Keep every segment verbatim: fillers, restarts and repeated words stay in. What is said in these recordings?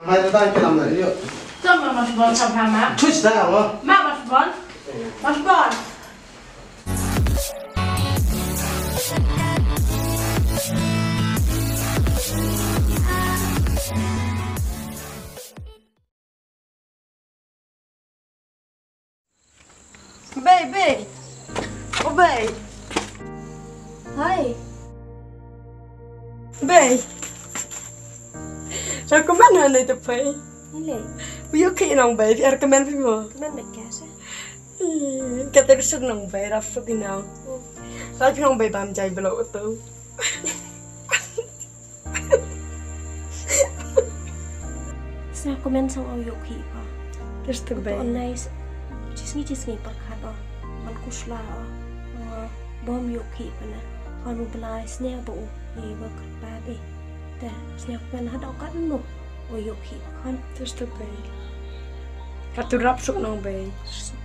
Mai ta tang kilam na yo. Tama mas bon sa ma. Twist da ma. Ma mas bon. Mas bon. Bei, bei. O bei. Hai. Bei. Sa kumno na te pei. Ile. Uyo ki nong bei, biar kemen pi mo. Kemen bet kasa. Kata kusuk nong bei, rap suk nong. Rap nong bei bam jai belok tu. Sna comment sang au yok hi pa. Just to be. Online. Jisngi jisngi perkhat o. Man kusla o. Bom yok hi pa na. Kan u belai snia ba u. Ni ba kerpat eh. Te snia comment hada kat no. O yok hi kan. Just to be. Katu rap suk nong be. Suk.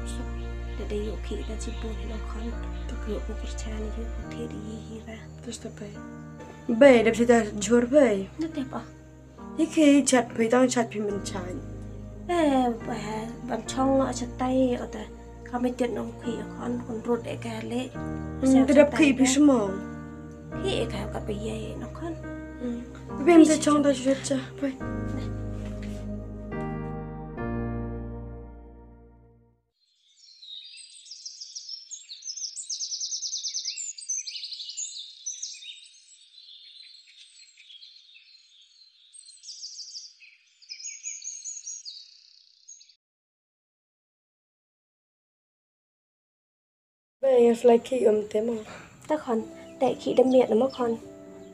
Suk. Te de yok hi da suk nong kan. Yok ku kerchan yok ku te di hi ba. Tus ta pei. Bei, dep sita jhur bei. Na te pa. Iki chat pei tang chat pei men chan. Eh, eh, ban chong nga chat tai o ta. Kami tiat nong kui kon kon rut e ka le. Hmm, te dep kui pei semong. Kui e ka ka pei ye nong kon. Hmm. Pei men te chong ta chat cha pei. Ba ya slai ki um te mo. Ta khon, te ki da miat na mo khon.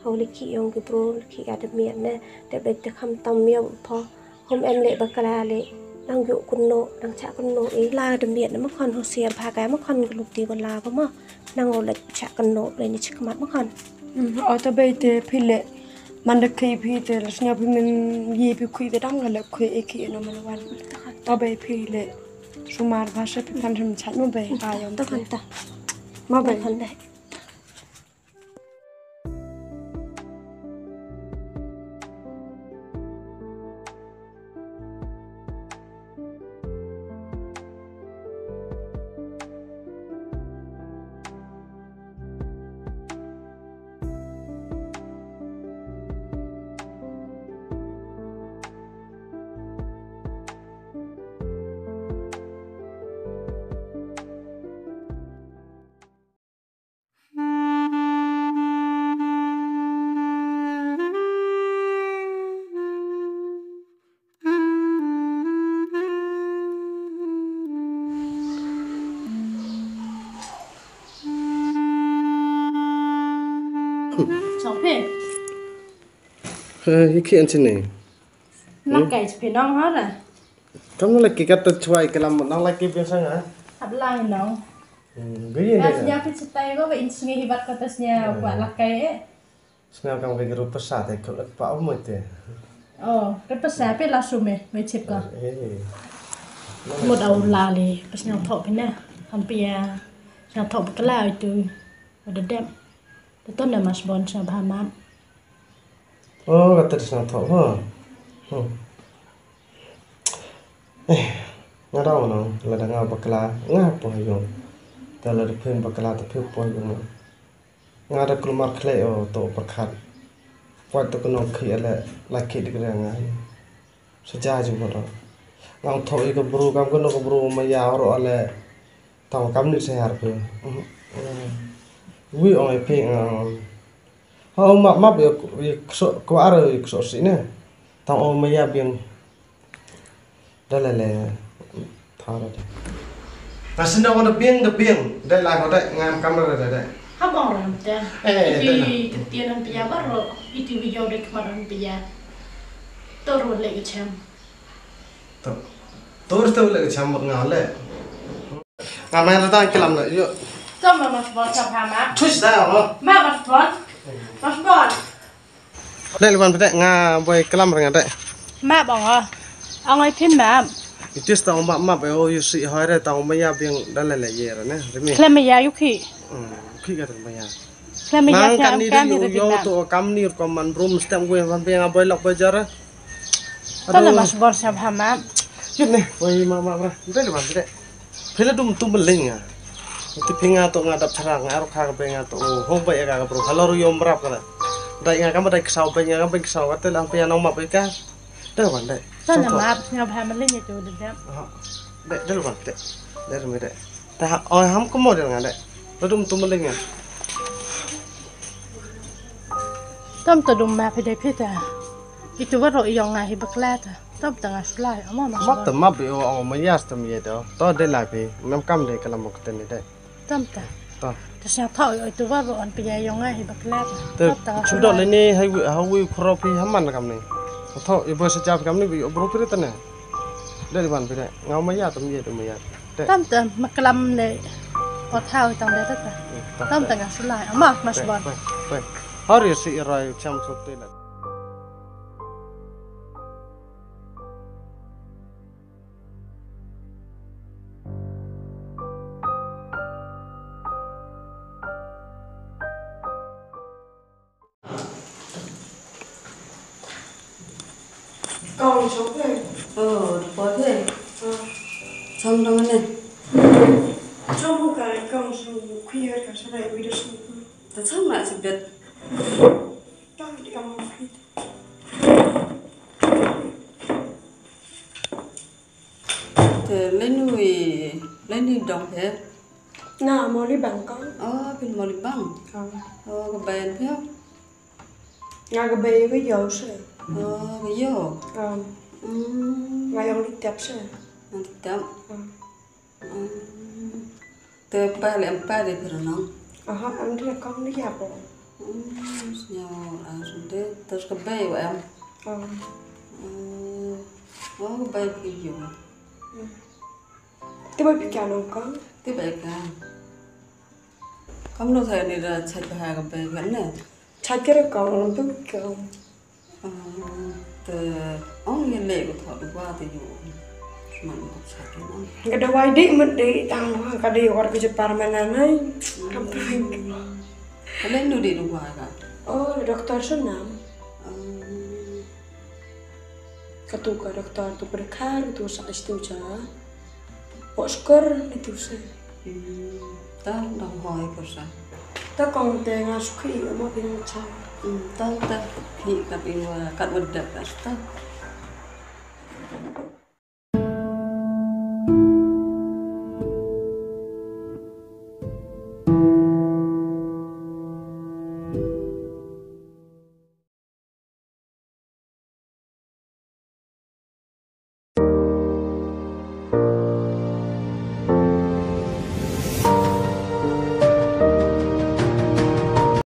Hau li ki yong ki bro, ki ya da miat ne, te bek te kham tam miat pho. Hom em le bakla le, nang yu kunno, nang cha kunno e. La da miat na mo khon, ho sia ba ka mo khon, glup ti ba la ba mo. Nang o le cha kunno le ni chik mat mo khon. Hmm, o ta bai te phi le. Man da kai phi te, la snya phi men ye phi kui te dang la kui e ki no man wan. Ta bai phi le. Sumar ba se phi kan hem chat mo bai. Ba yom ta khon ta. Ma bai khon dai. Chong phi. Eh, ïa ki an sini. Nang kai phi nong ha la. Kam nang laki kat ta chwai kalam nang laki biasa nga. Hap lai nong. Hmm, gaya ni. Snya phi setai ko ba in sngi hibat kata snya wa lakai eh. Snya kam ka guru pasa te ko lak pa mo te. Oh, ka pasa pe la sume me chip ka. Eh. Mo dau la le pas snya thok pina. Ham pia. Snya thok bakla itu. Ada dem. Teton na mas bon snya ba map. Oh, kata snya thok ha. Hmm. Eh, nga dau no, lada nga bakla, nga poi yung. Te lada phin bakla, te phin poi yung. Nga da kulmar khlei o to perkhat. Wat to kono khi ale, la khi dik nga. Seja ju mo do. Nga thok i ka bru, kam kono ka bru ma ya ro ale. Tang kam ni se har pe. Wi ong e phi nga. Ha o map map ya kso ko ar ya kso si ne. Tang o ma ya biang. Da le le. Tha da. Ta sin da ko da biang da biang. Da la ko da ngam kam da da da. Ha bong ram te. Eh, iti da la. Iti nan pia baro. Iti wi yo de kmar ran pia. Tor le ki chem. To. Tor to le ki chem nga le. Nga mai ra ta kilam le yo. To ma ma bong sa pha ma. Twist da ma. Ma ma bong. Ma bong. Dei lwan pete nga boi klam rnga dei. Map ong o. Ong oi phin map. Itis tang map map e o yusi hoi re tang maya biang dalai la ye re ne rimi. Klem maya yuki. Hmm, ki ka tang maya. Klem maya. Nang kan ni de yu yo to kam ni ko man brum stem gwe van biang boi lok boi jara. Tala mas bor sab hama. Yun ne, oi mama bra. Dai ban dai. Phi la dum tu meling nga. Ti phi nga to nga dap tharang nga ro kha ka bei nga to. Hong bei ka ka bro. Halor yom rap ka la. Dai nga kam dai ksaw bei nga kam bei ksaw ka te lang pia nong map ka. Dai ban dai. Tala map nga bha meling itu dai. Dai dai ban dai. Dai mi dai. Ta oi ham ko mo dai nga dai. La dum tu meling nga. Tam ta dum map dai phi ta. Itu baru ïong nga hi bakla ta. Tam ta nga sulai ama ma. Map ta map ïo ong ma yas tam ye do. To de la phi. Mem kam de kalam mo kten de. Tam ta. To. Ta sha thau ïo itu baru on phi ïong nga hi bakla ta. Te chum do le ni hai wi ha wi khro phi haman kam ni. To i bo sa jap kam ni ïo bro phi ta ne. De ban phi de. Nga ma ya tam ye de ma ya. Tam ta ma kalam le. Ko thau tam de ta. Tam ta nga sulai ama mas ban. Hari si rai cham sot te la. Kong chok ne. Oh, po ne. Chang dong ne. Chang ka kong su khuir ka sa dai wi da su. Ta chang la si bet. Tang di kong khuir. Te lenu i lenu dong he. Nga Mawlybang kong. Oh, phi Mawlybang. Kong. Oh, ka bei phi. Nga ka bei ka yo se. Oh, ka yo. Kong. Hmm. Nga yong li tep se. Nga li tep. Kong. Hmm. Te pa le em pa de phi nong. Aha, em de kong ni ya po. Hmm, snyo ang sunde terus ka bei wa em. Kong. Hmm. Oh, ka bei phi yo. Hmm. Te ba phi kya nong kong? Te ba ka. Kam no sa ni da chat ba ha ka ba ka ne. Chat ke re kong tu kong. Te ong ye le ko tho du ba te yo. Man ko chat ke man. Ka dawai de mut de tang ka de war ka je permanent nai. Kam tu. Ka le nu de du ba ka. Oh, doktor Sonam. Katu ka doktor tu pyrkhat katu sa istu cha. Pok skor itu se. Hmm, ta dang hoi ko sa. Ta kong te nga sukhi ama pin cha. Hmm, ta ta hi kat iwa kat wedak kat ta.